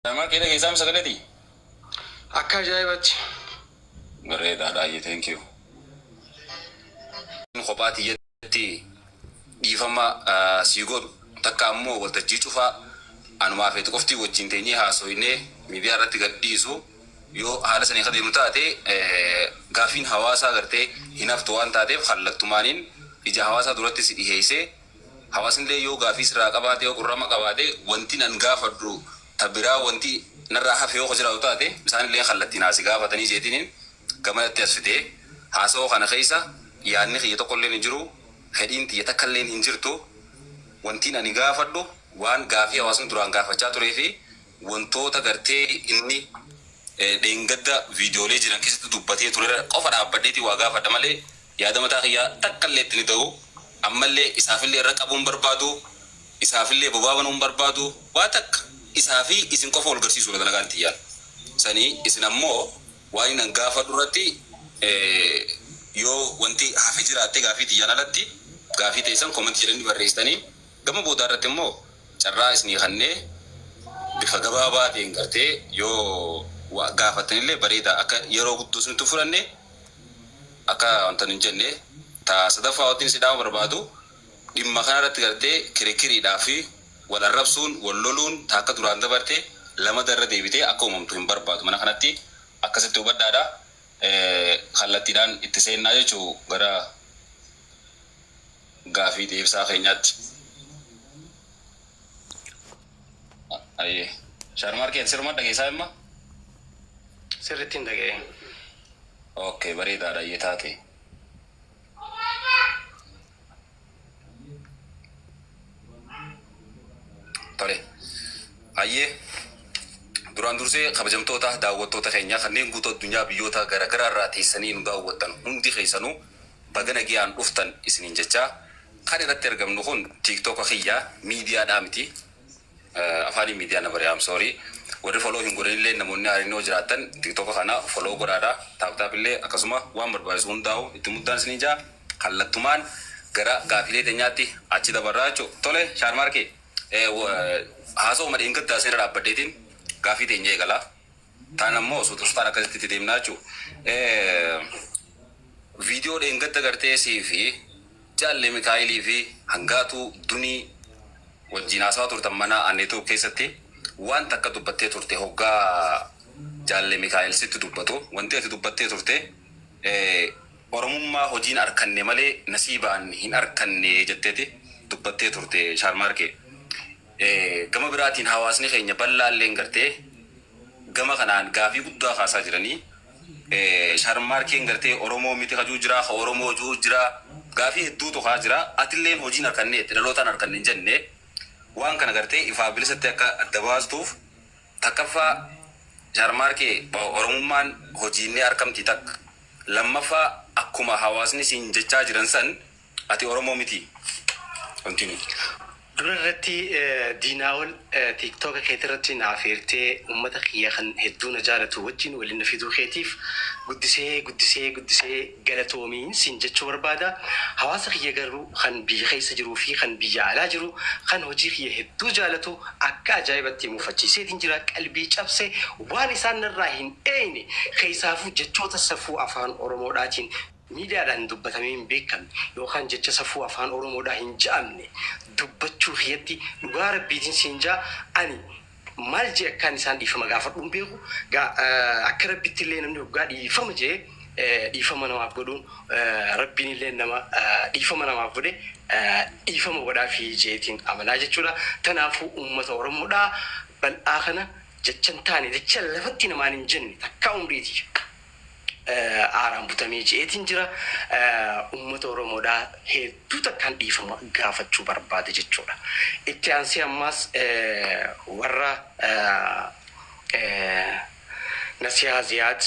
Shamarkee dhageessaa sagaleeti? Akka ajaa'ibatti. Bareedaadha ayyee, thank you. Kophaa tiyyatti dhiifama sii godhu takka ammoo waltajjii cufaa anumaa feetu qofti wajjin teenyee haasoynee miidiyaa irratti gad dhiisu yoo haala sanii akka deemu taate, gaaffiin hawaasaa gartee hin haftu waan taateef, kallattumaaniin ija hawaasaa duratti si dhiheessee, hawaasnillee yoo gaafii sirraa qabaate, yoo qurrama qabaate, wanti nan gaafadhu ta biraa wanti narraa hafe yoo jiraatu taate, isaanillee kallattiin haasi gaafatanii jeetiniin gamanatti as fidee. Haasawoo kana keessa yaadni kiyya tokkolleen hin jiru, fedhiin tiyya takkalleen hin jirtu. Wantiin ani gaafadhu waan gaafii hawaasni duraan gaafachaa turee fi wantoota gartee inni dheengadda viidiyoolee jiran keessatti dubbatee turerra qofa dhaabbadheetii waa gaafadha malee, yaada mataa kiyyaa takkallee itti ni ta'u. Ammallee isaafillee irra qabuun barbaadu, isaafillee bobaa banuun barbaadu, waa takka isaa fi isin qofa wal garsiisuudha dalagaan tiyyaan sanii. Isin ammoo waan inni gaafadhu irratti yoo wanti hafe jiraatte, gaafii tiyyaan alatti, gaafii teessan comment jedhanii barreessitanii, gama boodaa irratti immoo carraa isinii kannee bifa gabaabaa ta'een gartee yoo gaafattanillee bareeda. Akka yeroo guddoo isinitti fudhanne, akka wanta hin jenne. Ta sadaffaa wanti si dhaama barbaadu, dhimma kana irratti gartee kirikiriidhaa fi wal arrabsuun, wal loluun ta akka duraan dabarte lama darra deebitee akka uumamtu hin barbaadu. Mana kanatti akkasitti hubadhaadha. Kallattiidhaan itti seennaa jechuu gara gaafii deebisaa keenyaatti. Ayyee. Shaarmaarkeen sirma dhageessaa imma? Sirriitti hin dhaga'e. Okay, bareedaadha, ayyee taate. Tole. Ayyee. Duraan dursee, kabajamtoota daawwattoota keenya kanneen guutuu addunyaa biyyoota garaagaraa irraa teessanii nu daawwattan, hundi keessanuu baga nagayaan dhuftan isiniin jechaa, kan irratti argamnu kun TikToka kiyyaa, miidiyaadhaa miti. Afaanii miidiyaa na bare, am sorry. Warri follow hin godhanillee, namoonni haariin yoo jiraattan, TikToka kana follow godhaadha. Tap tap illee akkasuma waan barbaachisu hundaa'u itti muddaan isiniin jaa, kallattumaan gara gaafilee teenyaatti achi dabarraa jechuudha. Tole, Shaarmaarkee, haasa'uma dheengaddaa seera dhaabbadheetiin gaafii teenya eegalaa. Taan ammoo suuta suutaan akkasitti itti deemnaa jechuudha. Viidiyoo dheengadda gartee sii fi Jaalle Mikaayilii fi Hangaatuu Dunii wajjin haasawaa turtan mana Anneetuu keessatti, waan takka dubbattee turte. Hoggaa Jaalle Mikaayil sitti dubbatu wanti ati dubbattee turte, "Oromummaa hojiin arkanne malee nasiibaan hin arkanne" jetteeti dubbattee turte, Shaarmaarkee. Gama biraatiin hawaasni keenya bal'aalleen gartee gama kanaan gaafii guddaa kaasaa jiranii. Sharmaarkeen gartee Oromoo miti kajuu jira, ka Oromoo juu jira. Gaafii hedduutu kaa jira. Atilleen hojiin harkanne itti dhalootaan harkanne hin jenne. Waan kana gartee ifaa bilisatti akka adda baastuuf, takkaffaa, Sharmaarkee, Oromummaan hojiinnee harkamti takka. Lammaffaa, akkuma hawaasni siin jechaa jiran san, ati Oromoo miti. Continue. Dura irratti, Diinaa'ol, TikToka keetirratti na afeertee uummata kiyya kan hedduu na jaalatu wajjin waliin na fiduu keetiif guddisee guddisee guddisee galatoomiin siin jechuu barbaada. Hawaasa kiyya garuu kan biyya keessa jiruu fi kan biyya alaa jiru, kan hojii kiyya hedduu jaalatu, akka ajaa'ibatti mufachiiseetiin jira, qalbii cabse. Waan isaan narraa hin eeyne keessaafuu jechoota safuu afaan Oromoodhaatiin miidiyaadhaan dubbatamee hin beekamne yookaan jecha safuu afaan Oromoodhaa hin ja'amne dubbachuu kiyyatti, dhugaa rabbiitiin siin jaa, ani maal jee akkaan isaan dhiifama gaafadhu hin beeku. Akka rabbitti illee namni hoggaa dhiifama jee dhiifama namaaf godhuun, rabbiin illee nama dhiifama namaaf godhe dhiifama godhaafii jeetiin amanaa jechuudha. Kanaafuu uummata Oromoodhaa bal'aa kana jecha hin taane, jecha lafatti namaan hin jenne takkaa umriitii aaraan butamee je'eetiin jira. Uummata Oromoodhaa hedduu takkaan dhiifama gaafachuu barbaade jechuudha. Itti aansee ammaas warra Nasihaa Ziyaad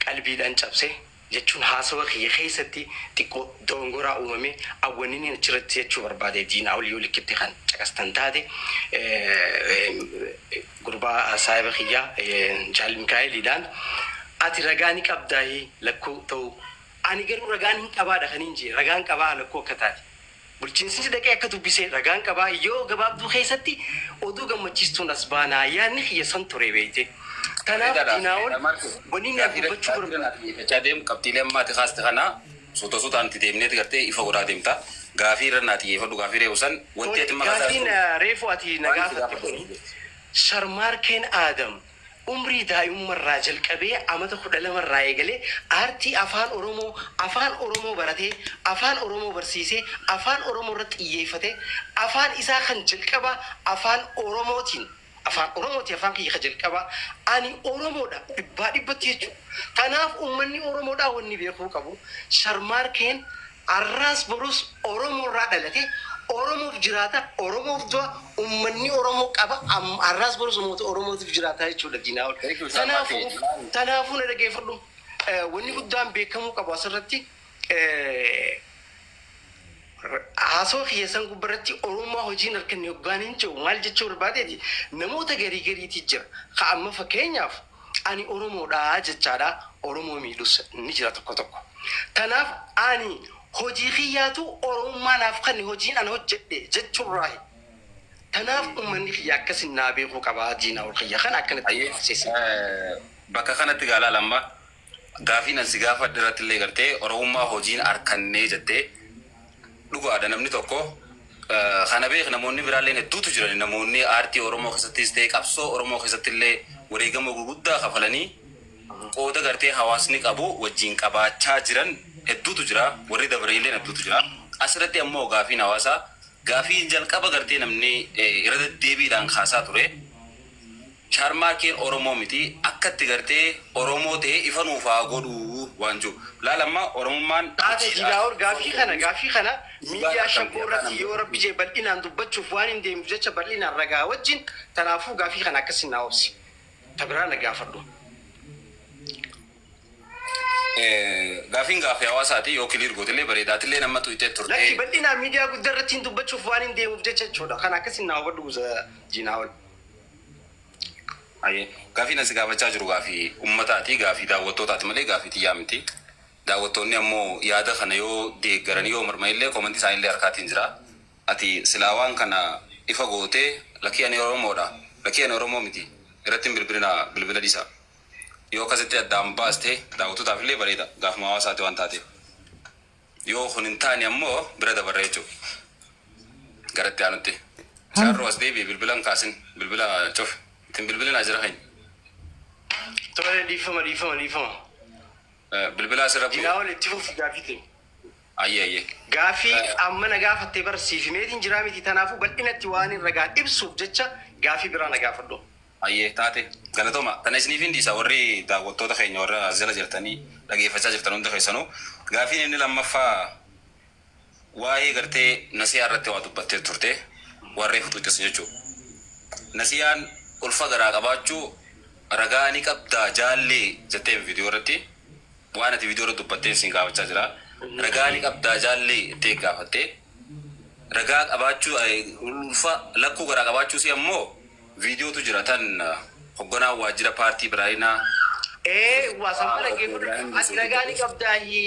qalbiidhaan cabse jechuun, haasawa kiyya keessatti xiqqoo dogongoraa uumame awwanni achirratti jechuu barbaade, Diinaa ol yoo likkitti kan caqastan taate, gurbaa saahiba kiyyaa Jaal Mikaa'eliidhaan "Ati ragaa ni qabdaahi lakkuu ta'uu?" Ani garuu ragaan hin qabaadha kan hin jee, ragaan qabaa lakkuu akka taate. Bulchiinsi dhaqee akka dubbisee ragaan qabaa. Yoo gabaabduu keessatti oduu gammachiistuun as baanaa, yaadni kiyya san ture beeyte. Tanaaf Diinaa'ol wanni inni dubbachuu barbaadu. Xiyyeeffachaa deemu qabxiilee ammaati kaaste kana suuta suutaan itti deemneeti gartee ifa godhaa deemta. Gaafii irra naa xiyyeeffadhu, gaafii reefu san wanti ati maqaa Gaafiin reefu ati na gaafatte kuni, Sharmaarkeen Aadam umrii daa'imummarraa jalqabee amata 12rraa eegalee aartii Afaan Oromoo, Afaan Oromoo baratee, Afaan Oromoo barsiisee, Afaan Oromoo irratti xiyyeeffatee, afaan isaa kan jalqabaa Afaan Oromootiin, Afaan Oromooti afaan kiyya kan jalqabaa, ani Oromoodha dhibbaa dhibbatti jechuudha. Kanaaf uummanni Oromoodhaa wanni beekuu qabu, Sharmaarkeen arraas borus Oromoorraa dhalate, Oromoof jiraata, Oromoof du'a, uummanni Oromoo qaba, arraas borus uummata Oromootiif jiraata jechuudha Diinaa'ol. Tanaafuu na dhageeffadhu. Wanni guddaan beekamuu qabu asirratti, haasawaa kiyya san gubbarratti Oromummaa hojiin harkanne hoggaan hin jiru maal jechuu barbaadeeti, namoota garii gariitii jira. Ka amma fakkeenyaaf ani Oromoodha jechaadha, Oromoo miidhus ni jira tokko tokko. Tanaaf ani hojii kiyyaatu Oromummaa naaf kanne, hojiin ana hojjedhe jechuurraayi. Tanaaf uummanni kiyya akkasin naa beekuu qaba, Diinaa ol kiyya kana akkanatti seessa. Bakka kanatti gaalaa lamma gaafiin ani si gaafadhe irratti illee gartee Oromummaa hojiin harkannee jettee dhugaadha. Namni tokko kana beek, namoonni biraallee hedduutu jiran, namoonni aartii Oromoo keessattis ta'e qabsoo Oromoo keessatti illee wareegama gurguddaa kafalanii qooda gartee hawaasni qabu wajjin qabaachaa jiran hedduutu jira, warri dabareelleen hedduutu jira. Asirratti ammoo gaafiin hawaasaa, gaafiin jalqaba gartee namni irra deddeebiidhaan kaasaa ture, Sharmaarkeen Oromoo miti, akkatti gartee Oromoo ta'e ifa nuuf haa godhuu waan jiru. Laala, amma Oromummaan Taate Diinaa'ol, gaafii kana miidiyaa shaggoo irratti yoo Rabbi jee bal'inaan dubbachuuf waan hin deemuuf jecha, bal'inaan ragaa wajjin. Tanaafuu gaafii kana akkasin naa obsi. Ta biraa na gaafadhu. Gaafiin gaafii hawaasaati, yoo clear gootillee bareedaatillee nama tuyitee turte. Lakki, bal'inaan miidiyaa guddaa irratti hin dubbachuuf waan hin deemuuf jecha jechuudha. Kana akkasin naa hubadhu, Diinaa'ol. Gaafiin asi gaafachaa jiru gaafii ummataati, gaafii daawwattootaati malee gaafii xiyyaa miti. Daawwattoonni ammoo yaada kana yoo deeggaranii yoo morman illee commentii isaaniillee harkaatiin jira. Ati silaa waan kana ifa gootee, lakkii ani Oromoodha, lakkii ani Oromoo miti, irratti hin bilbilina, bilbila dhiisa. Yoo akkasitti addaan baaste daawwattootaaf illee bareeda, gaafuma hawaasaati waan taateef. Yoo kun hin taane ammoo bira dabarra jechuudha. Garatti aanutti. Shaarroo as deebi'e, bilbila hin kaasin, bilbila cuf. Ittiin bilbilinaa jira keenya. Tole, dhiifama, dhiifama, dhiifama. Bilbila asirra. Diinaa'ol, itti fufi gaafii ta'e. Ayyee ayyee. Gaafii amma na gaafattee barsiifimeetiin jiraa miti, tanaafuu bal'inatti waan hin ragaan ibsuuf jecha gaafii biraa na gaafadhu. Ayyee, taate, galatooma. Tana isiniif hin dhiisa, warri daawwattoota keenya warra as jala jirtanii dhageeffachaa jirtan hunda keessanuu. Gaafiin inni lammaffaa waa'ee gartee nasiyaa irratti waa dubbattee turte, warree futuuttes jechuudha. Nasiyaan ulfa garaa qabaachuu ragaa ni qabdaa jaallee jettee viidiyoo irratti, waan ati viidiyoo irratti dubbattee siin gaafachaa jira. Ragaa ni qabdaa jaallee jettee gaafattee, ragaa qabaachuu ulfa lakkuu garaa qabaachuu si ammoo viidiyootu jira tan hogganaa waajjira paartii Biraayinaa. Ee, waa samma dhaggeeffadhu. Ati ragaa ni qabdaahi.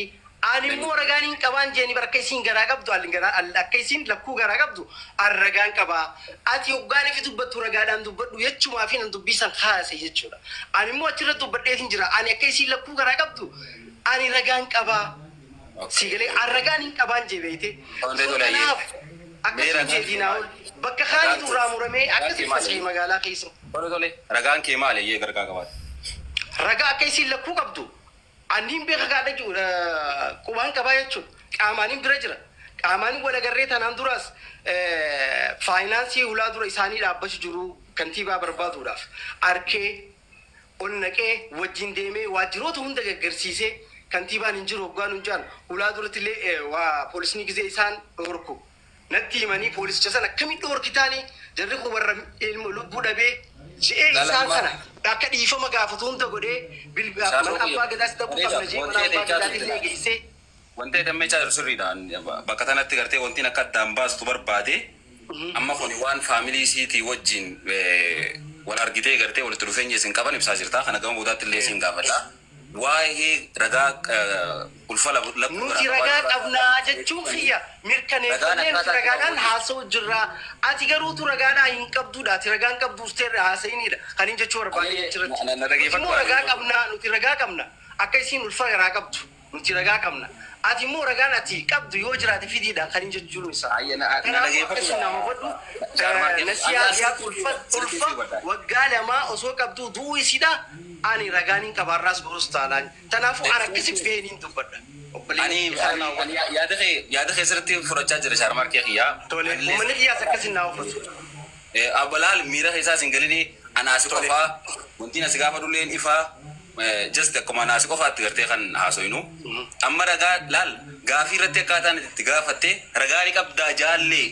Ani immoo ragaan hin qabaan jeeni bara, akka isiin garaa qabdu akka isiin lakkuu garaa qabdu an ragaan qabaa. Ati hoggaan ifi dubbattu ragaadhaan dubbadhu jechumaa fi nan dubbii san kaase jechuudha. Ani immoo achirra dubbadheetin jira. Ani akka isiin lakkuu garaa qabdu ani ragaan qabaa. Si galee, an ragaan hin qabaan jee beeyte. Tole, tole, ayyee. Kanaaf akkasii jeetii naa ol bakka kaanitu irraa muramee akkasii faca'e magaalaa keessa. Tole tole. Ragaan kee maali eeyyee gargaa qabaate? Ragaa akka isiin lakkuu qabdu anniin beeka gaadha jiru, qubaan qabaa jechuudha. Qaamaaniin bira jira. Qaamaaniin wal agarree tanaan duraas faayinaansii hulaa dura isaanii dhaabbachuu jiru kantiibaa barbaaduudhaaf. Arkee ol naqee wajjin deemee waajjiroota hunda gaggarsiisee, kantiibaan hin jiru hoggaan hin jaan hulaa duratti illee waa poolisni gizee isaan dhorku. Natti himanii, poolisicha sana akkamitti dhorkitaanii, jarri kun warra ilma lubbuu dhabee je'ee isaan kana akka dhiifama gaafatu hunda godhee bilbila mana abbaa gadaas dhaquu qabna jee mana abbaa gadaatti illee geessee. Wanti jedhamee jiru sirriidha. Bakka kanatti gartee wanti akka addaan baastu barbaade, amma kun waan faamilii isiitii wajjin wal argitee gartee walitti dhufeenya isin qaban ibsaa jirta. Kana gama boodaatti illee isin gaafadha. Waa'ee ragaa ulfa lakkuu Nuti garaa ragaa qabaachuu qabnaa jechuun kiyya ragaan mirkaneeffannee nuti akkaataa itti ragaadhaan qabu. Haasa'u jirraa. Ati garuutu ragaadhaa hin qabduudha. Ati ragaan qabdu usteerra haasa'iniidha. Kan hin jechuu barbaade achirratti. Na Nuti dhageeffadhu. immoo ragaa qabnaa, nuti ragaa qabna. Akka isiin ulfa garaa qabdu nuti ragaa qabna. Ati immoo ragaan ati qabdu yoo jiraate fidiidha kan hin jechuun isaa. Ayya, na Kanaafuu dhageeffadhu. akkasuma nama hubadhu. Shaarmaarkee Nasiyaa Ziyaad ulfa sirriitti ulfa hubadha. waggaa 2 osoo qabduu du'uu isiidha. Ani ragaan hin qabaarraas borus taanaan. Kanaafuu ani akkasi beeniin dubbadha. Obboleeyyan Ani kiyya kana ani naa hubadhu. ani yaada kee sirriitti fudhachaa jira, Shaarmaarkee kiyyaa. Tole, Anillee uummanni kiyyaas akkasi naa hubatu. Abbalaal miira keessaas hin galini, anaasi Tole. qofaa wanti asi gaafa dhulleen ifaa, just akkuma anaasi qofaatti gartee kan haasoynu. Amma ragaa laal, gaafii irratti akkaataan itti gaafatte, ragaa ni qabdaa jaallee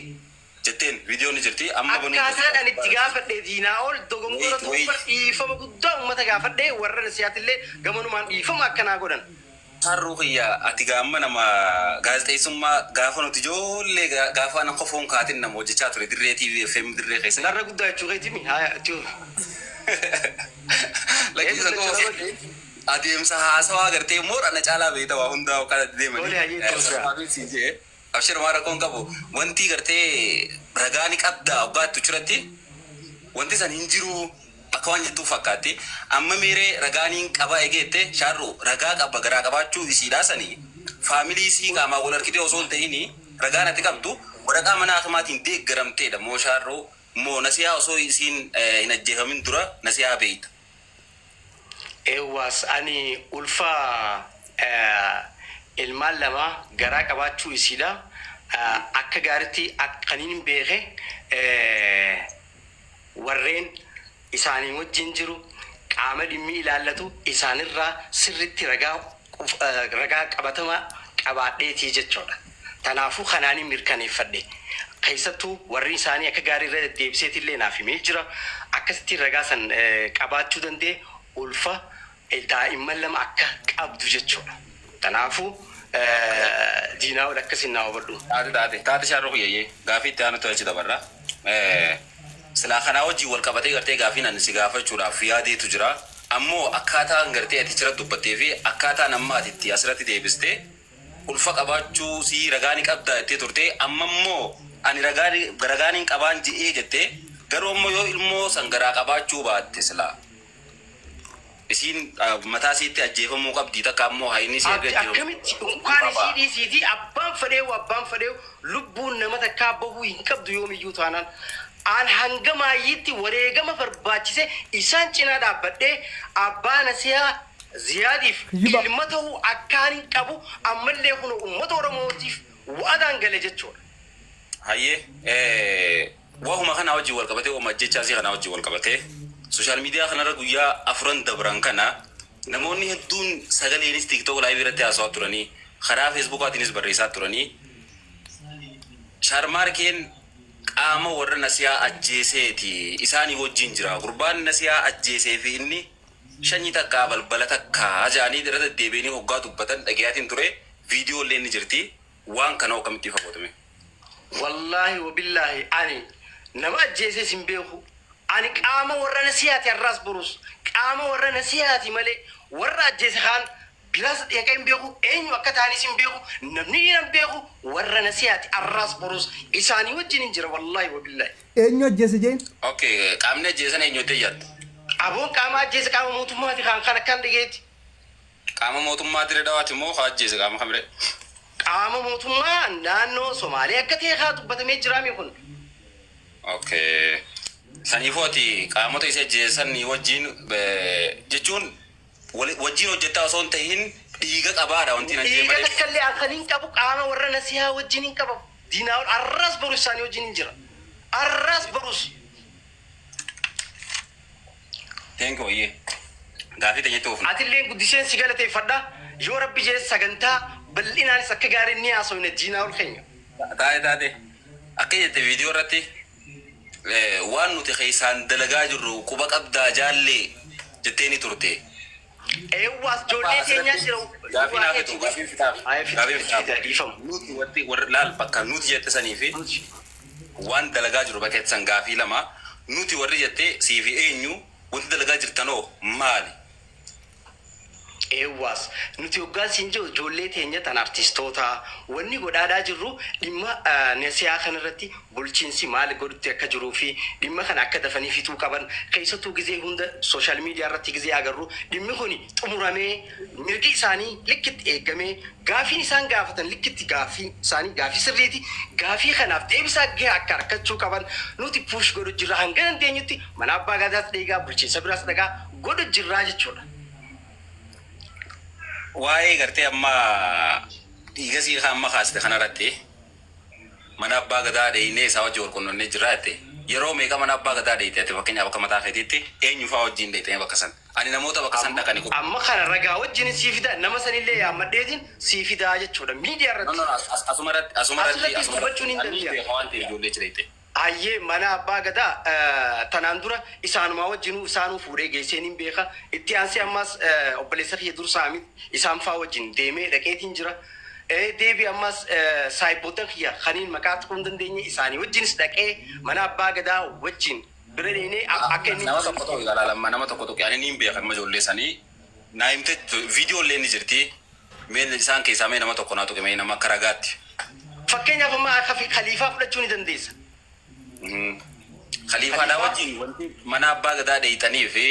jetteen, viidiyoon ni jirti amma banuu. Akkaataan ani itti gaafadhe, diinaa ol dogongora Wait, wait. tokko dhiifama guddaa uummata gaafadhe, warra nasiyaatillee gamanumaan dhiifama akkanaa godhan. Harruu kiyya, ati gaamma nama gaazexeessummaa gaafa nuti ijoollee gaafa ana kofoon kaatin nama hojjechaa ture Dirree TV FM Dirree keessa. Narra guddaa jechuu keetimi haya itti fufi. Lakkiisa Eeguun qofa adeemsa haasawaa gartee moora na caalaa beekta waa hundaa kan ati deemanii. Tole, hayyee, itti fufi. Sababiin siin jee abshir, maa rakkoon qabu, wanti gartee ragaa ni qabdaa waggaattu churatti wanti san hin jiru akka waan jettuuf fakkaatti. Amma meeree ragaa ni qaba egeette, shaarru ragaa qaba garaa qabaachuu isiidhaa sanii faamilii isii qaamaan wal harkitee osoo hin ta'ini, ragaan ati qabdu waraqaa mana hakimaatiin deeggaramteedha moo, shaarruu moo nasiyaa osoo isiin hin ajjeefamin dura nasiyaa beeyta? Eewwaas, ani ulfa ilmaan 2 garaa qabaachuu isiidha. Akka gaaritti akkaniin hin beeke warreen isaanii wajjin jiru, qaama dhimmi ilaallatu isaanirraa sirritti ragaa ragaa qabatamaa qabaadheetii jechuudha. Kanaafuu kanaanin mirkaneeffadhe. Keessattuu warri isaanii akka gaarii irra deddeebiseetillee naaf himee jira. Akkasitti ragaa san qabaachuu danda'e, ulfa daa'imman 2 akka qabdu jechuudha. Kanaafuu diinaa ol akkasiin naa hubadhu. Taate, taate, taate, shaarroo kiyyayyee, gaafii itti aanutti achi dabarra. Silaa kanaa wajjin wal qabatee gartee gaafiin ani si gaafachuudhaaf yaadeetu jira. Ammoo akkaataan gartee ati achirratti dubbattee fi akkaataan amma ati itti asirratti deebistee ulfa qabaachuu si ragaa ni qabdaa jettee turte, amma immoo ani ragaa ni qabaan je'ee jettee, garuu ammoo yoo ilmoo san garaa qabaachuu baatte silaa isiin mataa isiitti ajjeefamuu qabdi, takka ammoo hayni isii erga Ati ajjeefamuu akkamitti unkaan qaba. Isii dhiisiitii abbaan fedheewu, abbaan fedheewu lubbuun nama takkaa bahuu hin qabdu yoomiyyuu taanaan. An hanga maayyiitti wareegama barbaachise isaan cinaa dhaabbadhee abbaa Nasiyaa Ziyaadiif Kijiba. ilma ta'uu akkaan hin qabu, ammallee kun uummata Oromootiif wa'adaan gale jechuudha. Hayyee, wahuma kana wajjin wal qabatee, wahuma ajjechaa isii kana wajjin wal qabatee, social media kanarra guyyaa 4n dabran kana namoonni hedduun sagaleenis TikTok live irratti haasawaa turanii, karaa Facebookaatiinis barreessaa turanii, Shaarmaarkeen qaama warra Nasiyaa ajjeeseeti, isaanii wajjin jira, gurbaan Nasiyaa ajjeesee fi inni shanyii takkaa balbala takkaa jedhanii irra deddeebi'anii hoggaa dubbatan dhagayaatiin ture, viidiyoo illee ni jirti. Waan kana akkamitti ifa gootame? Wallaahi wabillaahi, ani nama ajjeesees hin beeku. Ani qaama warra nasiyaati, har'aas borus qaama warra nasiyaati malee warra ajjeese kaan biraas dhaqee hin beeku, eenyu akka ta'anis hin beeku, namni hin beeku, warra nasiyaati, har'aas borus isaanii wajjin hin jira, wallaahi wabillaahi. Eenyu ajjeese jeen? Okay, qaamni ajjeesan eenyutti yaadda? Aboon qaama ajjeese qaama mootummaati kan kan akkaan dhageetti. Qaama mootummaa Dirree Dhawaati moo ka ajjeese qaama kamiree? Qaama mootummaa naannoo Somaalee akka ta'e haa dubbatamee jiraami kun. Okay. Saniifuu ati qaamota isa ajjeesan wajjin jechuun wajjin hojjettaa osoo hin tahin dhiiga qabaadha wanti nan jee Dhiiga malee. Takka illee kan hin qabu, qaama warra nasihaa wajjin hin qabamu. Diinaa ol arras borus isaanii wajjin hin jira. Arras borus. Thank you, oyyee. Gaafii teenyatti oofna. Atillee guddiseen si galateeffadha. Yoo Rabbi jee sagantaa bal'inaanis akka gaariin ni haasofne, diinaa ol keenya. Taate, taate. Akka jette viidiyoo irratti waan nuti keessaan dalagaa jirru quba qabdaa jaallee jettee ni turte. Eewwaas, ijoollee teenyaa jira. Gaafii naa fitu, gaafii fitaaf. Haa, fiti. Gaafii fitaaf. Fiti, dhiifamu. Nuti wanti warri laal bakka nuti jette sanii fi waan dalagaa jiru bakka san gaafii lama, nuti warri jettee sii fi eenyu, wanti dalagaa jirtanoo maali? Eewwaas nuti hoggaa siin jiru ijoollee teenya tan artistoota wanni godhaadhaa jirru dhimma nasiyaa kanarratti bulchiinsi maal godhutti akka jiruu fi dhimma kana akka dafanii fixuu qaban, keessattuu gizee hunda social media irratti gizee agarru dhimmi kun xumuramee mirgi isaanii likkitti eegamee gaafiin isaan gaafatan likkitti gaafii isaanii gaafii sirriiti, gaafii kanaaf deebisaa gahaa akka argachuu qaban nuti push godhu jirra. Hanga dandeenyutti mana abbaa gadaas dheegaa, bulchiinsa biraas dhagaa godhu jirraa jechuudha. Waa'ee gartee amma dhiiga sii amma kaaste kanarratti mana abbaa gadaa dheeynee isaa wajjin wal qunnamnee jirraa jette. Yeroo meeqa mana abbaa gadaa dheeyte ati? Fakkeenyaaf akka mataa keetiitti eenyu fa'aa wajjin dheeytee bakka san? Ani namoota bakka san dhaqani quba. Amma kana ragaa wajjin sii fida, nama sanillee yaammadheetiin sii fidaa jechuudha miidiyaa No, irratti. no, asuma irratti, asuma irratti, Asirratti asuma dubbachuun hin irratti. Ani danda'a. beeka waan ta'eef ijoollee achi dheeyte. Ayyee, mana abbaa gadaa tanaan dura isaanumaa wajjinuu isaanuu fuudhee geesseen hin beeka. Itti aansee ammas obboleessa kiyya dursaa isaan faa wajjin deemee dhaqeetiin jira. Deebi ammas saayibootan kiyya kaniin maqaa tuquu hin dandeenye isaanii wajjinis dhaqee mana abbaa gadaa wajjin bira dheenee akka inni Nama tokko tokko ilaalama, nama tokko tokko ani niin beeka amma ijoollee sanii naa himte, viidiyoo illee ni jirti. Mee isaan keessaa mee nama tokko naa tuqe, mee nama akka ragaatti. Fakkeenyaaf amma akka khaliifaa fudhachuu ni dandeessa. Khaliifaadhaa wajjin wanti mana abbaa gadaa dheeyxanii fi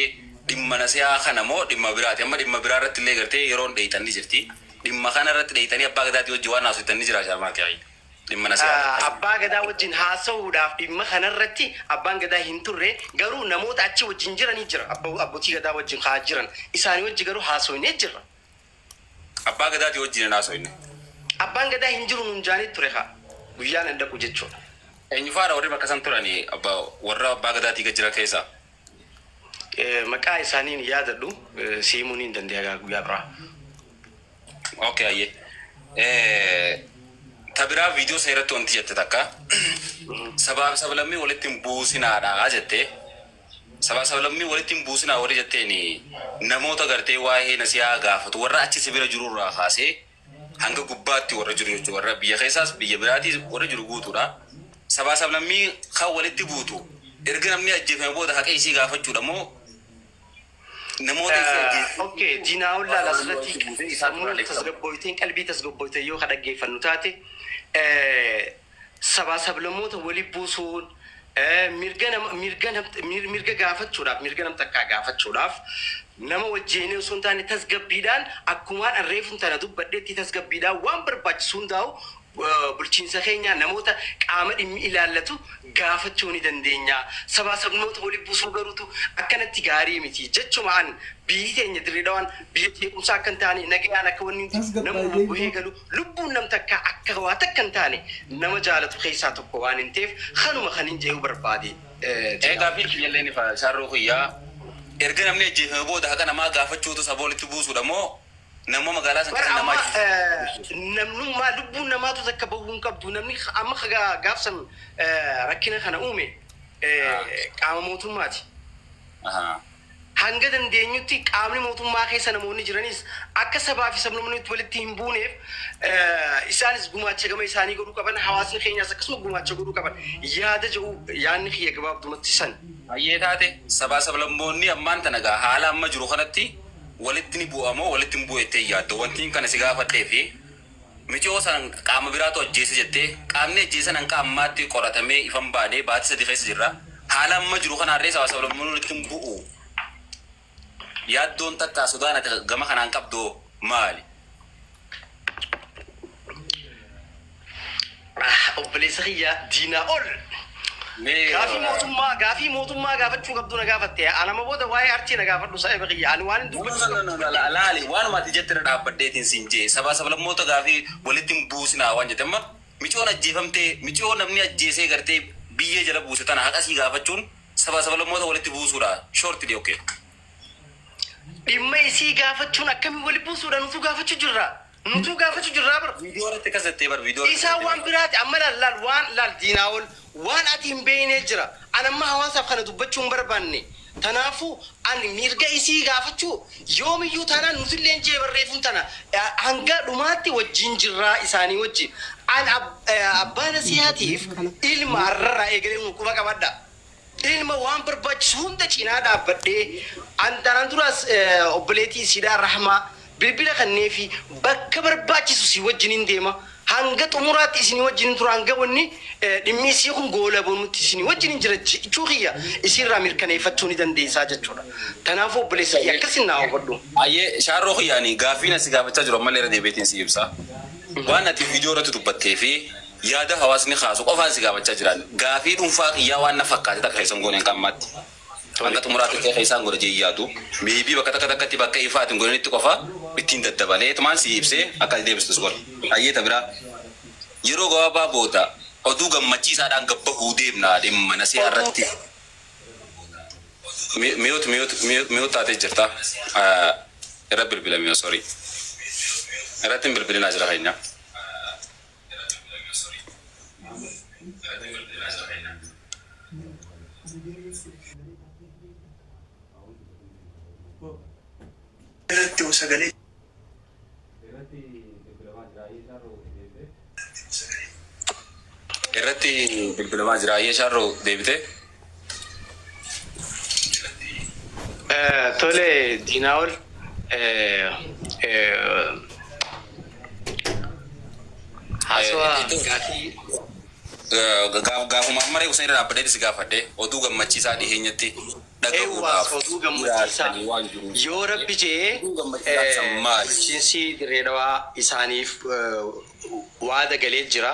dhimma nasihaa kana moo dhimma biraati? Amma dhimma biraa irratti illee gartee yeroon dheeyxan ni jirti. Dhimma kana irratti dheeyxanii abbaa gadaatii wajjin waan haasoftan ni jira shaamaati. Dhimma nasihaa. Abbaa gadaa wajjin haasa'uudhaaf dhimma kanarratti abbaan gadaa hin turre, garuu namoota achi wajjin jiranii jira. Abbootii gadaa wajjin haa jiran, isaanii wajji garuu haasofnee jirra. Abbaa gadaatii wajjin hin haasofne. Abbaan gadaa hin jiru nun jaanii ture haa guyyaan hin dhaqu jechuudha. Eenyu faadha warri bakka san turanii abbaa warra abbaa gadaatii gad jira keessaa? Maqaa isaanii hin yaadadhu, siimuu hin dandeenya guyyaa biraa. Okay, ayyee. Ta biraa viidiyoo sana irratti wanti jette takka sabaaf sablammii walitti hin buusinaadha jettee. Sabaaf sablammii walitti hin buusinaa warri jetteen namoota gartee waa'ee nasihaa gaafatu warra achi si bira jirurraa kaasee hanga gubbaatti warra jiru jechuudha. Warra biyya keessaas biyya biraatiis warra jiru guutuudha. Sabaa sablammii kan walitti buutu erga namni ajjeefame booda haqa isii gaafachuudha moo namoota isii ajjeefame? Okay, diinaa ollaal asirratti sammuu tasgabboyteen qalbii tasgabboyteen yoo ka dhaggeeffannu taate, sabaa sablammoota wali buusuun mirga nama mirga mirga gaafachuudhaaf, mirga nam takkaa gaafachuudhaaf nama wajjin osoo hin taane tasgabbiidhaan akkumaan arreefuun tana dubbadheetti tasgabbiidhaan waan barbaachisu hundaa'u bulchiinsa keenya namoota qaama dhimmi ilaallatu gaafachuu ni dandeenya. Sabaa sabnoota wali buusuu garuutu akkanatti gaarii miti. Jechuma an biyyi teenya Dirree Dhawaan biyya jeequmsaa akka hin taane, nagayaan akka wanni nama bu'ee galu, lubbuun nam takka akka waa takka hin taane nama jaalatu keessaa tokko waan hin ta'eef kanuma kan hin jee'u barbaade. Egaa fi kiyyallee ni fa'a shaarroo kiyyaa, erga namni ajjeefame booda haqa namaa gaafachuutu saba walitti buusuudha moo nama magaalaa san keessa namaa Namnummaa lubbuun namaatu takka bahuu hin qabdu. Namni amma gaafsan rakkina kana uume qaama mootummaati. Hanga dandeenyutti qaamni mootummaa keessa namoonni jiranis akka sabaa fi sablammoonni walitti hin buuneef isaanis gumaacha gama isaanii godhuu qaban, hawaasni keenyaas akkasuma gumaacha godhuu qaban yaada jedhu, yaadni kiyya gabaabdumatti san. Baay'ee taate sabaa sablammoonni ammaan tana gaa haala amma jiru kanatti walitti ni bu'amoo walitti hin bu'u jettee yaadda? Wantiin kana si gaafadhee fi micoo san qaama biraatu ajjeese jettee, qaamni ajjeesan hanqa ammaatti qoratamee ifan baanee baatii 3 keessa jirra. Haala amma jiru kanarree sabaa sablammoonni walitti hin bu'u. Yaaddoon takka sodaan ati gama kanaan qabdu maali? Obboleessa kiyya diinaa ol. Gaafii mootummaa gaafachuu qabdu na gaafatte. Anama booda waa'ee artii na gaafadhu, saahiba kiyya. Ani waan hin dubbachuu. Laali, waanuma ati jette irra dhaabbadheetiin siin jee, sabaa sablammoota gaafii walitti hin buusinaa waan jette, amma micoon ajjeefamtee, micoo namni ajjeesee gartee biyya jala buuse tana haqa sii gaafachuun sabaa sablammoota walitti buusuudha shortly, okay. Dhimma isii gaafachuun akkamiin wali buusuudha? Nutuu gaafachuu jirra. Nutuu gaafachuu jirraa bara. Viidiyoo irratti akkas jettee bar, viidiyoo irratti. Isaan waan biraati. Amma laal, laal, waan laal, diinaa ol, waan ati hin beeknee jira. An amma hawaasaaf kana dubbachuu hin barbaanne. Kanaafuu ani mirga isii gaafachuu yoomiyyuu taanaan nutillee jee barreeffuun tana hanga dhumaatti wajjin jirraa isaanii wajjin. An abbaa nasihaatiif ilma har'arraa eegalee quba qabadha. Ilma waan barbaachisu hunda cinaa dhaabbadhee an tanaan duras obboleettii isiidhaa Rahmaa Bilbila kanneefi bakka barbaachisu si wajjinin deema. Hanga xumuraatti isinii wajjinin tura hanga wanni dhimmi isii kun goolabamutti isinii wajjinin jira jechuu kiyya isiirraa mirkaneeffachuu ni dandeessaa jechuudha. Tanaafuu obboleessa kiyya akkasin naa hubadhu. Ayyee shaarroo kiyyaanii gaaffiin asi gaafachaa jiru ammallee irra deebiitiin si ibsa. Waan ati viidiyoo irratti dubbattee fi yaada hawaasni kaasu qofaan si gaafachaa jiran. Gaafii dhuunfaa kiyyaa waan na fakkaate takka keessan gooneen kan ammaatti. Hanga xumuraatti ta'e keessaan godha jee yaadu. Maybe bakka takka takkatti bakka ifaatiin godhanitti qofa ittiin daddabalee tumaan si ibsee akka ati deebistus godha. Ayyee ta biraa. Yeroo gabaabaa booda oduu gammachiisaadhaan gabbahuu deemna dhimma nasihaa irratti. Mute, mute, mute taatee jirta. Irra bilbilame, sorry. Irratti hin bilbilinaa jira keenya. Irratti sagalee Irratti bilbilamaa jira. Ayyee shaarroo deebite. Tole Diinaa'ol, haasawaa gaafii Gaafuma amma reefu san irra dhaabbatee si gaafadhe oduu gammachiisaa dhiheenyatti dhagahuudhaaf oduu gammachiisaa waan jiru. Yoo rabbi jee Oduu gammachiisaa san maali? Bulchiinsi Dirree Dhawaa isaaniif waada galee jira.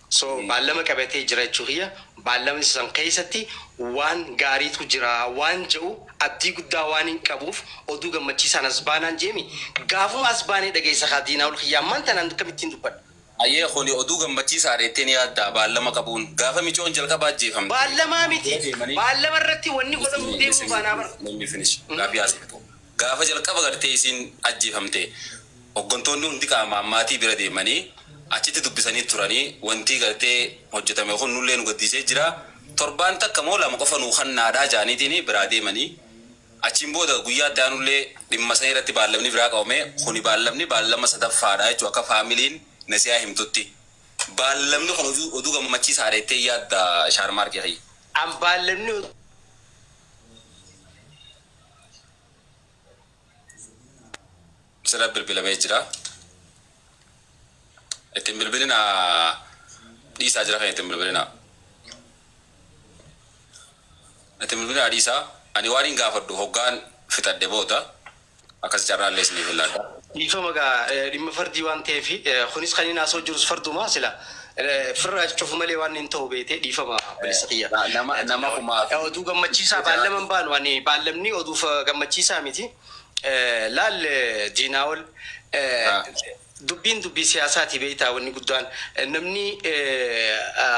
So baallama qabatee jira jechuu kiyya. Baallama san keessatti waan gaariitu jira waan jedhu abdii guddaa waan hin qabuuf oduu gammachiisaan as baanaan jeemi. Gaafuma as baanee dhageessa kaa diinaa ol kiyya ammaan tanaan akkamittiin dubbadha? Ayyee, kuni oduu gammachiisaadha jetteen yaadda baallama qabuun gaafa micoon jalqaba ajjeefamte? Baallamaa miti. Baallama irratti wanni godhamu deemuu baanaa bara. Let me finish. Gaafii haasoftu. Gaafa jalqaba gartee isiin ajjeefamte hooggantoonni hundi qaamaan maatii bira deemanii achitti dubbisanii turanii, wanti gartee hojjetame kun nullee nu gaddisee jira. Torbaan takka moo lama qofa nuu kannaadhaa jaaniitiin biraa deemanii, achiin booda guyyaa itti aanullee dhimma sana irratti baallamni biraa qabame. Kuni baallamni baallama sadaffaadha jechuudha akka faamiliin nasiyaa himtutti. Baallamni kun oduu gammachiisaadha jettee yaadda, Shaarmaarkee kiyya? An baallamni Sirra bilbilamee jira. Ittiin bilbilina dhiisaa jira kan ittiin bilbilina. Ittiin bilbilina dhiisaa. Ani waan hin gaafadhu hoggaan fixadhe booda akkas carraallee isiniif hin laadha. Dhiifama gaa, dhimma fardii waan ta'eef kunis kan inni haasa'u jirus farduma sila firraa cufu malee waan hin ta'u beetee, dhiifama bilisa kiyya. Nama kumaa Oduu gammachiisaa baallaman baanu, ani baallamni oduuf gammachiisaa miti. Laal Diinaa'ol, dubbiin dubbii siyaasaati beektaa. Wanni guddaan namni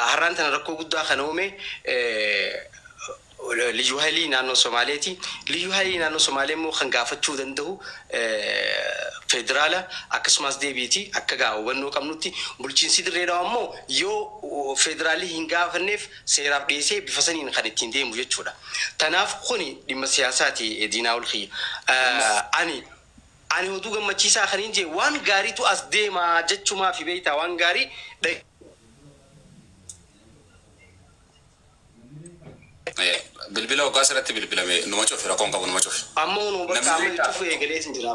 har'aan tana rakkoo guddaa kana uume liyyuu hailii naannoo Somaaleeti. Liyyuu hailii naannoo Somaalee immoo kan gaafachuu danda'u federaala akkasumas deebiiti. Akka gaa hubannoo qabnutti bulchiinsi Dirree Dhawaa immoo yoo federaalli hin gaafanneef seeraaf dhiyeessee bifa saniin kan ittiin deemu jechuudha. Tanaaf kuni dhimma siyaasaati, Diinaa Ulkiyya. Ani oduu gammachiisaa kan hin jee waan gaariitu as deemaa jechumaa fi beektaa waan gaarii Bilbila waggaa asirratti bilbilame numa cufi, rakkoon qabu numa cufi. Amma hunuu bakka amma cufu eegalee sin jira.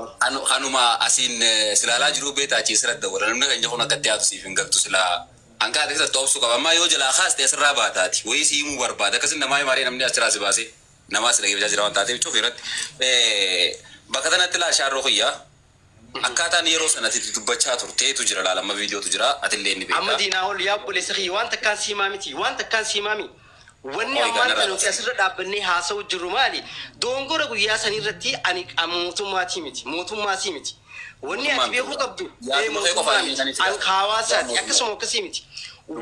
Kanuma asiin silaalaa jiruu beektaa achii asirratti dawwala. Namni kan kun akka itti haatu siif hin galtu silaa. Hanga ati keessatti obsuu qaba. Amma yoo jalaa kaaste asirraa baataati. Wayii si himuu barbaada. Akkasin namaa himaaree namni achirraa si baasee namaa si dhageeffachaa jira waan taateef cufi irratti. Bakka kanatti laa shaarroo kiyyaa. Akkaataan yeroo sanatti dubbachaa turteetu jira, laala amma viidiyootu jira, atillee ni Amma beektaa. Diinaa ol yaa obboleessa kiyya, waan takkaan siimaa miti, waan takkaan siimaa mi. Wanni Oi, ammaan kanarra. kana nuti asirra dhaabbannee haasa'u jirru maali? Dongora guyyaa sanii irratti ani mootummaatii miti, mootummaasii miti. Wanni ati beekuu qabdu Yaaduma kee mootummaa qofaan miti, kan itti an hawaasaati, Yaaduma akkasuma akkasii miti.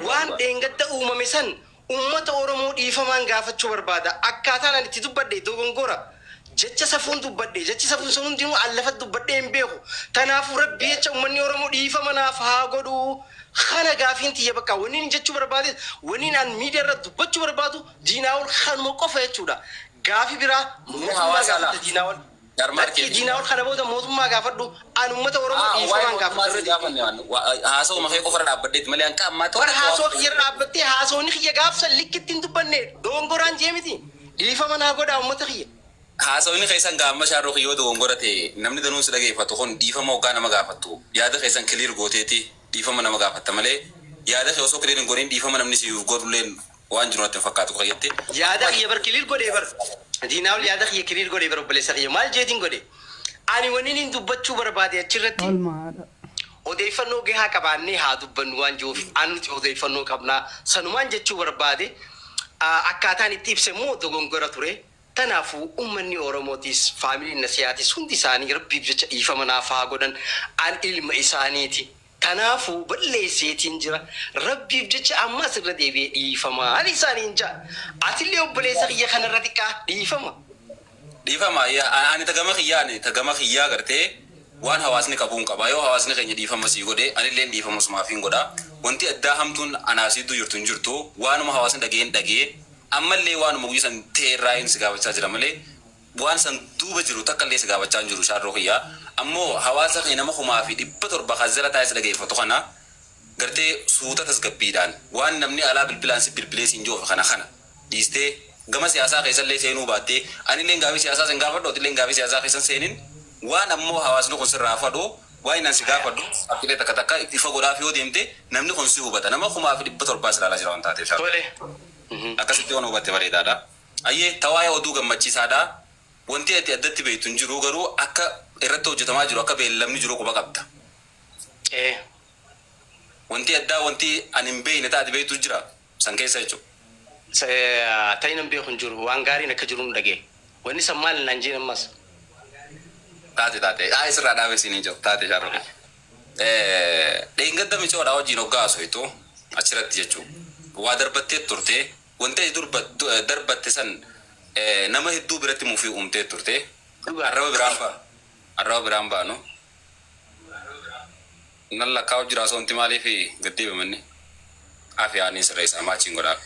Waan dheengadda uumame san uummata Oromoo dhiifamaan gaafachuu barbaada. Akkaataan ani itti dubbadhe dogongora. Jecha safuun dubbadhe, jechi safuun sun hundinuu an lafa dubbadhee hin beeku. Tanaafuu rabbi jecha uummanni Oromoo dhiifama naaf haa godhu. Kana gaafiin tiyya bakka wanni inni jechuu barbaade, wanni an miidiyaa irra dubbachuu barbaadu Diinaa'ol kanuma qofa jechuudha. Gaafi biraa mootummaa Hawaasaa laa. gaafadha, Diinaa'ol. Jarmaar Lakkii, Diinaa'ol, kana booda mootummaa gaafadhu, an uummata Oromoo Waa'ee dhiifamaan mootummaa gaafadha. si gaafanne waan haasa'uma kee qofa irra dhaabbadheetti malee hanqa ammaa Bara haasoo kiyya irra dhaabbattee haasawni kiyya gaafsan likkitti hin dubbanne dogongoraan jee miti. Dhiifama naa godhaa uummata kiyya. Haasawni keessan gaamma shaarroo yoo dogongora ta'e, namni danuun si dhageeffatu kun dhiifama hoggaa nama gaafattu yaada keessan clear gooteeti dhiifama nama gaafatta malee, yaada kee osoo clear hin godhin dhiifama namni siif godhulleen waan jiru natti hin fakkaatu kayyatti. Yaada kiyya bar clear godhee bar. Diinaawul, yaada kiyya clear godhee bar. Obboleessa kiyya, maal jeetiin godhe? Ani wanni inni dubbachuu barbaade achirratti Oolmaadha. odeeffannoo gahaa qabaannee haa dubbannu waan jiruuf, ani nuti odeeffannoo qabnaa sanumaan jechuu barbaade. Akkaataan itti ibse immoo dogongora ture. Kanaafuu uummanni Oromootis, faamiliin Nasiyaatis, hundi isaanii rabbiif jecha dhiifama naaf haa godhan. An ilma isaaniiti. Kanaafuu balleesseetiin jira. Rabbiif jecha ammas irra deebi'ee dhiifama. Ani isaaniin jaa. Atillee obboleessa kiyya kanarra xiqqaa dhiifama. Dhiifama ani tagama kiyyaa, ani tagama kiyyaa gartee waan hawaasni qabuun qaba. Yoo hawaasni keenya dhiifama sii godhe, anillee dhiifama sumaaf hin godha. Wanti addaa hamtuun anaasiitu jirtu hin jirtu. Waanuma hawaasni dhageen dhagee, ammallee waanuma guyyaa san ta'e hin si gaafachaa jira malee, waan san duuba jiru takka illee si gaafachaa hin jiru, shaarroo kiyyaa. Ammoo hawaasa keenya nama 1700 kan jala taa'ee si dhageeffatu kana gartee suuta tasgabbiidhaan waan namni alaa bilbilaan si bilbilee siin joofe kana dhiistee, gama siyaasaa keessallee seenuu baattee, anillee gaafii siyaasaa sin gaafadhu, atillee gaafii siyaasaa keessan seenin, waan ammoo hawaasni kun sirraa fadhu, waan inni si gaafadhu akkilee takka takka ifa godhaaf yoo deemte, namni kun si hubata. Nama 1700 ilaalaa jira waan taateef. Tole. Akkasitti waan hubatte bareedaadha. Ayyee, tawaa'ee oduu gammachiisaadha. Wanti ati addatti beektu hin jiru, garuu akka irratti hojjetamaa jiru, akka beellamni jiru quba qabda. Ee. Wanti addaa, wanti ani hin beekne taate beektu jira san keessa jechuudha. Ta'in hin beeku hin jiru, waan gaariin akka jiru nu dhagee. Wanni san maal naan jeen ammas? Taate taate, haa, isirraa dhaabe siin hin jiru taate shaarroo. Dheengadda micoodhaa wajjin hoggaa haasoftu achirratti jechuudha. Waa darbattee turte, wanti ati darbatte san nama hedduu biratti mufii uumtee turte. Arraba biraan baanu. Arraba biraan baanu. Nan lakkaa'u jira soonti maaliif gaddeebimanni? Afi aanin sirreessa maachiin godhaaf.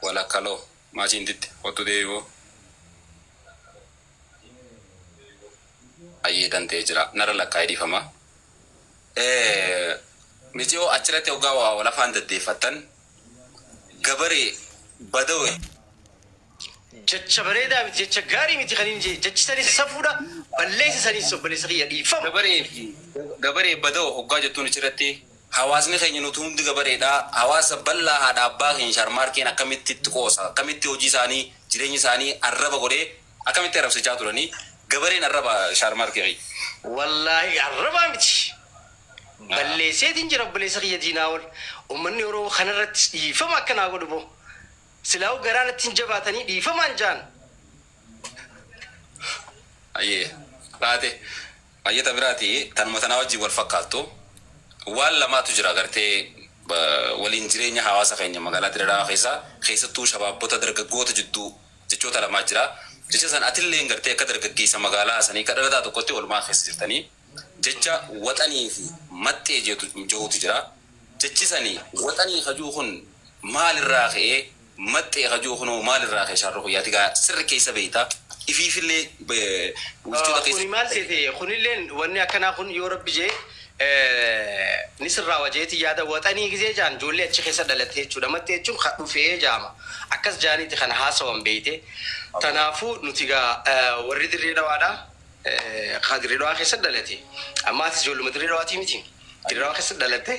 Walakkaloo maachiin titti kottu deebi'oo. Ayyee, danda'ee jira. Narra lakkaa'ee dhiifama. Miciyoo achirratti hoggaa waa lafaan deddeeffattan gabaree badawe. Jecha bareedaa miti, jecha gaarii miti kan inni jedhe. Jechi sanis safuudha. Balleessi sanis, obboleessa kiyya, dhiifama. Gabaree fi gabaree bada'u hoggaa jettuun achirratti hawaasni keenya nuti hundi gabareedha. Hawaasa bal'aa haadha abbaa keenya sharmaarkeen akkamitti itti qoosa, akkamitti hojii isaanii, jireenya isaanii arraba godhee, akkamitti arrabsichaa turanii, gabareen arraba sharmaarkee. Wallaahi arrabaa miti. Balleesseetiin jira, obboleessa kiyya diinaa ol. Uummanni Oromoo kanarratti dhiifama akkanaa godhu boo. Silaa'u garaan ittiin jabaatanii dhiifamaan jaan. Ayyee, taate ayyata biraati tanuma tanaa wajjin wal fakkaattu waan lamaatu jira gartee waliin jireenya hawaasa keenya magaalaa Diradaawaa keessa, keessattuu shabaabbota dargaggoota jidduu jechoota lamaa jira. Jecha san atillee gartee akka dargaggeessa magaalaa sanii akka dhalataa tokkotti walumaa keessa jirtanii, jecha waxanii fi maxxee jeetu jehuutu jira. Jechi sanii waxanii kajuu kun maalirraa ka'ee, maxxee kajuu kunoo maalirraa ka'e? Shaarroo guyyaati gaa sirri keessa beeyta. Ifiifillee jechoota keessa. Kuni maal seete, kunilleen wanni akkanaa kun yoo rabbi jee ni sirraa wajeeti yaada. Waxanii gisee jaan ijoollee achi keessa dhalatte jechuudha. Maxxee jechuun kan dhufee jaama. Akkas jaaniiti kana haasawan beeyte. Tanaafuu nuti gaa warri Dirree Dhawaadha. Ka Dirree Dhawaa keessa dhalate. Amma atis ijoolluma Dirree Dhawaatii miti. Dirree Dhawaa keessa dhalatte.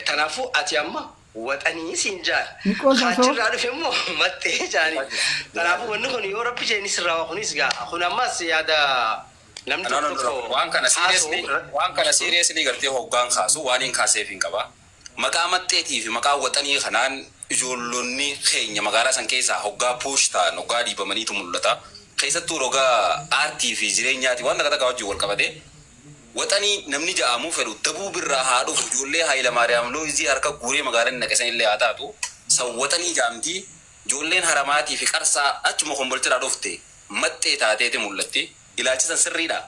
Tanaafuu ati amma waxanii siin jaan. Ni qoosa osoo. Achirraa dhufe immoo maxxee jaani. Kanaafuu wanni kun yoo rabbi jee ni sirraa. Kunis gaa kun ammas yaada namni No, no, tokko no. tokko Waan kana seriously, haasa'u. waan kana seriously gartee hoggaan kaasu waan hin kaaseef hin qaba. Maqaa maxxeetii fi maqaa waxanii kanaan ijoollonni keenya magaalaa san keessaa hoggaa push ta'an, hoggaa dhiibamaniitu mul'ata. Keessattuu rogaa aartii fi jireenyaati waan takka takka wajjin wal qabate. Waxanii namni ja'amuu fedhu dabuu birraa haa dhufu, ijoollee Haayilamaariyaam Looyizii harka guuree magaalaa naqe sanillee haa taatu. San waxanii jaamtii, ijoolleen haramaatii fi qarsaa achuma kombolchiraa dhufte maxxee taateeti mul'atti. Ilaalchi san sirriidha.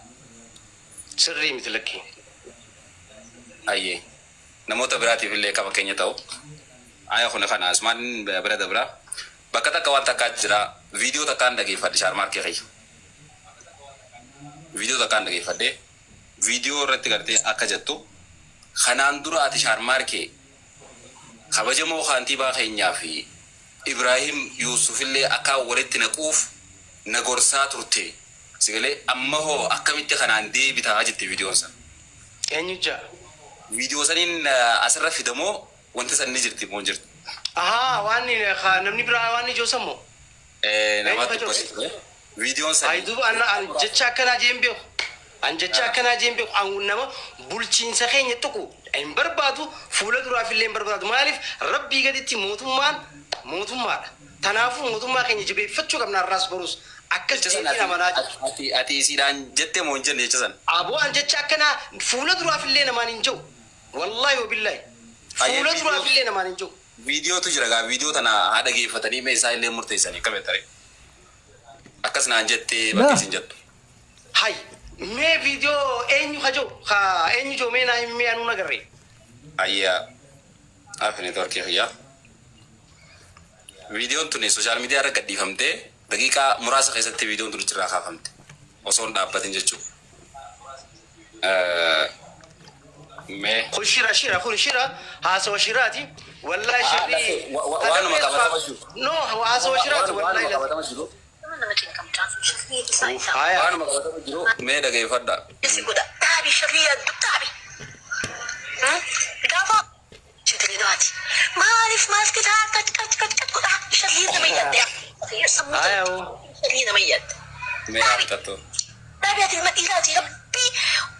Sirrii miti, lakkii. Ayyee. Namoota biraatiif illee akka fakkeenya ta'u. Aya, kun kana asumaan bira dabra. Bakka takka waan takkaa jira. Viidiyoo takkaan dhageeffadhe, shaarmaarkee kiyya. Viidiyoo takkaan dhageeffadhe. Viidiyoo irratti gartee akka jettu kanaan dura ati shaarmaarkee kabajamoo kaantiibaa keenyaa fi Ibraahim Yuusufillee akka walitti naquuf na gorsaa turte. Sigalee amma hoo akkamitti kanaan deebitaa jette viidiyoon san. Eenyu jaa? Viidiyoo saniin asirra fidamoo wanti san ni jirti moo jirti? Ahaa, waan namni biraa waan ijoo sammoo. Namatti dubbate ture. Viidiyoon san. Ayi, duuba an jecha akkanaa jeen beeku. An jecha akkanaa jeen beeku. An nama bulchiinsa keenya tuqu hin barbaadu, fuula duraaf illee hin barbaadu. Maaliif? Rabbii gaditti mootummaan mootummaadha. Kanaafuu mootummaa keenya jabeeffachuu qabna, har'aas borus. Akkas Jecha san jeetiin amanaa jiru. Ati isiidhaan jettee moo hin jenne jecha san? Aboo, an jecha akkanaa fuula duraaf illee namaan hin jiru. Wallaahi wabillaahi. Fuula duraaf illee namaan hin jiru. Viidiyootu jira gaa, viidiyoo tana haa dhageeffatanii mee isaa illee murteessanii akkamitti taree? Akkas naan jettee bakka isin jettu. Hay, mee viidiyoo eenyu ka jiru? Ka eenyu jiru mee naa himi, mee anuu nagarree. Ayyaa, afi networkii kiyyaa. Viidiyoon tuni social media irra gadhiifamtee daqiiqaa muraasa keessatti viidiyoon tun achirraa kaafamte. Osoo hin dhaabbatin jechuudha. Mee. Kun shira, shira, kun shira, haasawa shiraati. Wallaahi shirri. Waanuma qabatama jiru. No, haasawa shiraati wallaahi. Waanuma qabatama jiru. Nama cinqamtaa shirrii isaa. Haya. Waanuma qabatama jiru mee dhageeffadha. Si godha dhaabi, shirrii yaaddu dhaabi. Gaafa shirrii maaliif maaskii taa qac qac qac qac godha, shirrii nama yaadde. Haya oo. Shirrii nama yaadde. Mee haa. Dhaabi, ati ilma dhiiraati, rabbii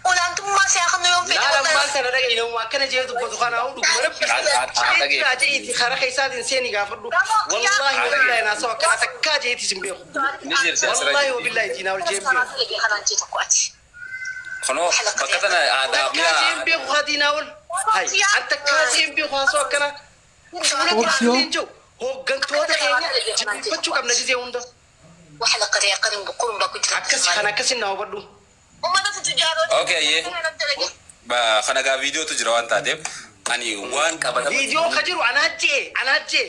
olaantummaa siyaa kan yoon fedhe. Laala, maal sana dhaga'i, namuma akkana jee dubbatu kana dhuguma rabbi jira je'iiti karaa keessaatiin seeni gaafadhu. Wallaahi wabillaahi naasawa akkana takkaa jeetis hin beeku. Ni jirti asirra. Wallaahi wabillaahi diinaa ol jee hin beeku. Kanaan jee tokko ati. Kunoo bakka tana aadaa Takkaa jee hin beeku haa diinaa ol. Hay, an takkaa jee hin beeku haasoo akkana. Fuula duraaf illee hin jiru. Hooggantoota keenya jabeeffachuu qabna gisee hunda. Waxa la qariya qarin qurun baa ku jira. Akkas kan akkasin naa hubadhu. Ummata tujaaroo. Okay, ayyee. Kana gaa viidiyootu jira waan taateef ani waan qabatama. Viidiyoo ka jiru anaa jee, anaa jee.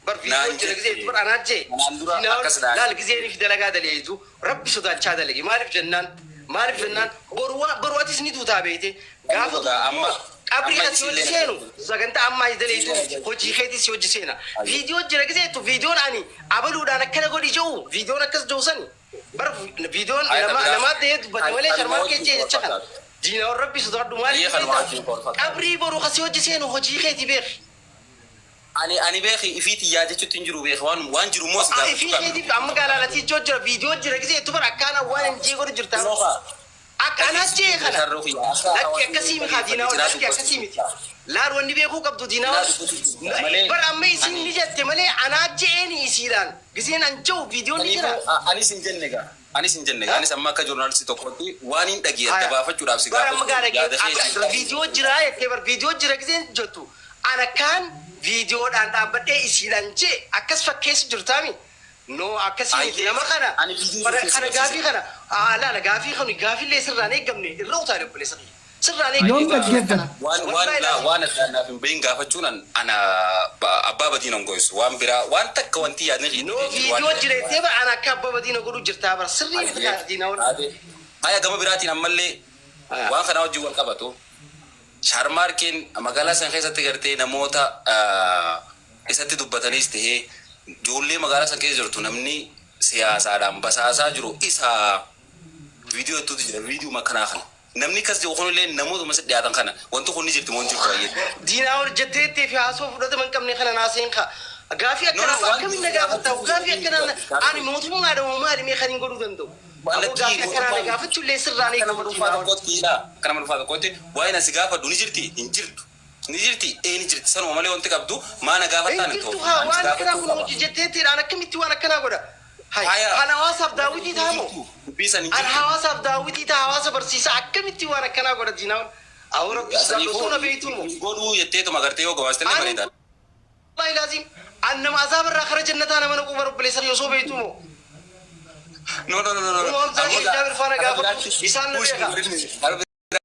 Bar viidiyoo Naan jira gisee jette. bar anaa jee. Kanaan dura akkas naan Laal, gisee fi dalagaa daleetu rabbi sodaachaa dalagi. Maaliif jennaan boru atis ni duutaa beete. Gaafa Amma qabrii amma kan si hojii isillee seenu sagantaa ammaa daleetu hojii keetis si hojii seena. Viidiyoo jira giseetu viidiyoon ani abaluudhaan akkana godhi jiru, viidiyoon akkas jiru sani. Bar viidiyoon Ayya, nama biraa. namaa ta'ee dubbate malee Kanuma sharmaan wajjin kee jecha kana. wal fakkaata. Diinaa rabbi sodaadhu. Ayyee, Maaliif kanuma wajjin wal fakkaata. qabrii boru kan si hojii seenu hojii keeti beeki. Ani beeki ifiiti yaa jechuutti hin jiru, beeki waan jiru immoo si Ifii gaafachuu qabna. keetiif amma gaalaalatii ijoo jira, viidiyoo jira gisee bar akkaana waan hin jee godhu jirta. Akka anaa jee kana. Lakki, akkasii miti diinaa ol, lakki, akkasii miti. Laal, wanni beekuu qabdu diinaa ol. Bar amma isin ni jette malee anaa jeeni isiidhaan. Giseen an jiru viidiyoon ni jira. Anis hin jenne gaa. Anis hin jenne gaa. Anis amma akka joornaalistii tokkotti waan hin dhagee adda baafachuudhaaf si Bar amma gaafachuu yaada gaara keessa. viidiyoo jira jettee, bar viidiyoo jira giseen jettu. Ana kaan viidiyoodhaan dhaabbadhee isiidhaan jee akkas fakkeessu jirtaami. No, akkasii miti nama kana. Ani viidiyoo Bara keessa kana gaafii kana laala, gaafii kana gaafillee sirraan eeggamne irra utaale, obboleessa kiyya. Sirraan Yoom eeggamne. dhaggeeffata? Waan laa waan addaan naaf hin bahin gaafachuun ana abbaa badii nan goisu, waan biraa waan takka wanti yaadni. No, viidiyoo jira jettee bara ana akka abbaa badii na godhu jirtaa, bara sirrii miti kana diinaa ol. Haya, gama biraatiin ammallee waan kanaa wajjin wal qabatu Shaarmaarkeen magaalaa san keessatti gartee namoota isatti dubbataniis tahee ijoollee magaalaa san keessa jirtu namni siyaasaadhaan basaasaa jiru isa viidiyoo hedduutu jira, viidiyoo akkanaa kana. Namni kas jiru kunillee namootuma si dhiyaatan kana wanti kun ni jirti moo hin jirtu baay'ee. Diinaa ol jetteettee fi haasoo fudhatama hin qabne kana naaseen ka. Gaafii No, no, akkanaa waan akkamiin na gaafatta? Gaafii akkanaa ani mootummaadha moo maali mee kan hin godhuu danda'u? Aboo, gaafii akkanaa na gaafachuullee sirraan Akka nama eegamu dhuunfaa diinaa ol. tokkotti ilaa, akka nama dhuunfaa tokkotti waa'een asi gaafadhu ni jirti hin jirtu, ni jirti ee ni jirti, sanuma malee wanti qabdu maa na gaafattaan Hin hin ta'u. jirtu haa Ani si waan akkanaa gaafachuu kun qaba. hojii jetteettiidhaan akkamitti waan akkanaa godha? Hay, Haya. kan hawaasaaf daawwitii taa'amoo? Dubbii san hin An jirtu. hawaasaaf daawwitii ta'a, hawaasa barsiisaa, akkamitti waan akkanaa godha diinaa ol? Awwa, rabbi sodaadhu, osoo na beektuu moo? Godhuu jetteetuma gartee yoo gabaastee Ani bareeda. wallahi laazim an nama azaaba irraa kara jannataa nama naquu bara, obboleessa kiyya, osoo beektuu moo? No, no, no, no, no. Kun Hamzaa Sheekh Jaabir faana gaafadhu, isaan na beeka.